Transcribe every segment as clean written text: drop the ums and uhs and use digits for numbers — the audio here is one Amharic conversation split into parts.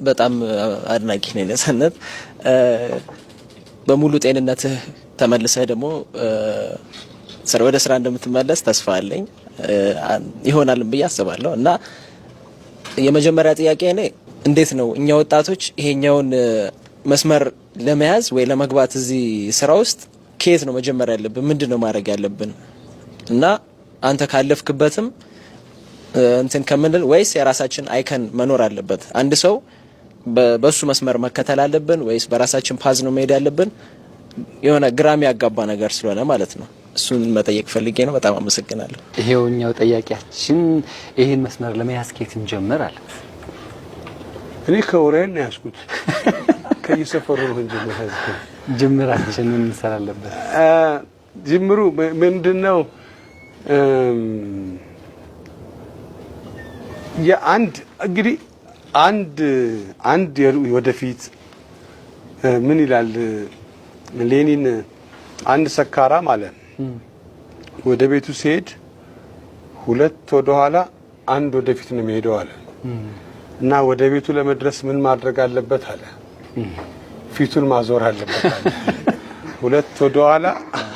በጣም አድናቂ ነኝ ነጻነት። በሙሉ ጤንነትህ ተመልሰህ ደግሞ ወደ ስራ እንደምትመለስ ተስፋ አለኝ፣ ይሆናልም ብዬ አስባለሁ። እና የመጀመሪያ ጥያቄ እኔ እንዴት ነው እኛ ወጣቶች ይሄኛውን መስመር ለመያዝ ወይ ለመግባት እዚህ ስራ ውስጥ ከየት ነው መጀመሪያ ያለብን? ምንድን ነው ማድረግ ያለብን? እና አንተ ካለፍክበትም እንትን ከምንል ወይስ የራሳችን icon መኖር አለበት? አንድ ሰው በሱ መስመር መከተል አለብን ወይስ በራሳችን path ነው መሄድ ያለብን? የሆነ ግራም ያጋባ ነገር ስለሆነ ማለት ነው። እሱን መጠየቅ ፈልጌ ነው። በጣም አመሰግናለሁ። ይሄውኛው ጠያቂያችን ይህን መስመር ለመያዝ ከየት እንጀምር አለ። እኔ ከወሬን ነው ያዝኩት። ከየሰፈሩ ነው እንጂ ያዝኩት። ጅምራችንን እንሰራለበት። ጅምሩ ምንድነው? የአንድ እንግዲህ አንድ ወደፊት ምን ይላል ሌኒን፣ አንድ ሰካራም አለ ወደ ቤቱ ሲሄድ ሁለት ወደ ኋላ አንድ ወደፊት ነው የሚሄደው አለ። እና ወደ ቤቱ ለመድረስ ምን ማድረግ አለበት አለ። ፊቱን ማዞር አለበት አለ። ሁለት ወደ ኋላ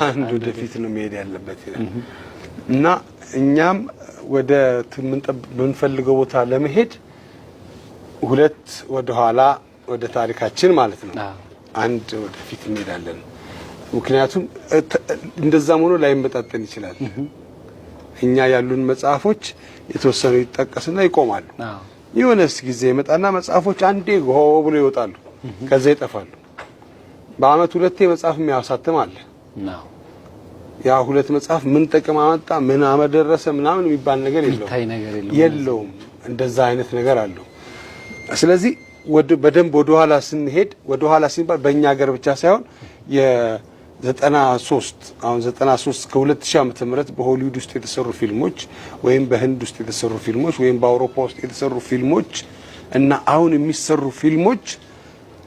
አንድ ወደፊት ነው መሄድ ያለበት ይላል። እና እኛም ወደ የምንፈልገው ቦታ ለመሄድ ሁለት ወደ ኋላ ወደ ታሪካችን ማለት ነው፣ አንድ ወደፊት እንሄዳለን። ምክንያቱም እንደዛም ሆኖ ላይመጣጠን ይችላል። እኛ ያሉን መጽሐፎች የተወሰኑ ይጠቀስና ይቆማሉ። የሆነስ ጊዜ ይመጣና መጽሐፎች አንዴ ጎ ብሎ ይወጣሉ፣ ከዛ ይጠፋሉ። በአመት ሁለቴ መጽሐፍ የሚያሳትም አለ። ያ ሁለት መጽሐፍ ምን ጥቅም አመጣ፣ ምን አመደረሰ ምናምን የሚባል ነገር የለውም። እንደዛ አይነት ነገር አለው። ስለዚህ በደንብ ወደ ኋላ ስንሄድ፣ ወደ ኋላ ሲባል በእኛ ሀገር ብቻ ሳይሆን የ93 አሁን 93 ከ2000 ዓመተ ምህረት በሆሊውድ ውስጥ የተሰሩ ፊልሞች ወይም በህንድ ውስጥ የተሰሩ ፊልሞች ወይም በአውሮፓ ውስጥ የተሰሩ ፊልሞች እና አሁን የሚሰሩ ፊልሞች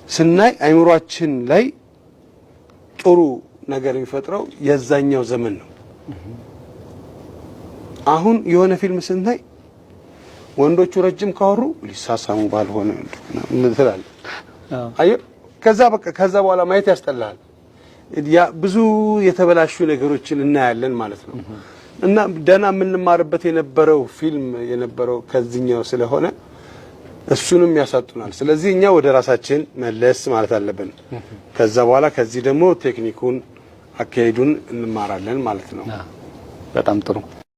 ስናይ አይምሯችን ላይ ጥሩ ነገር የሚፈጥረው የዛኛው ዘመን ነው። አሁን የሆነ ፊልም ስናይ ወንዶቹ ረጅም ካወሩ ሊሳሳሙ ባልሆነ ትላለህ። አየህ፣ ከዛ በቃ ከዛ በኋላ ማየት ያስጠላል። ያ ብዙ የተበላሹ ነገሮችን እናያለን ማለት ነው። እና ደህና የምንማርበት የነበረው ፊልም የነበረው ከዚህኛው ስለሆነ እሱንም ያሳጡናል። ስለዚህ እኛ ወደ ራሳችን መለስ ማለት አለብን። ከዛ በኋላ ከዚህ ደግሞ ቴክኒኩን አካሄዱን እንማራለን ማለት ነው። በጣም ጥሩ።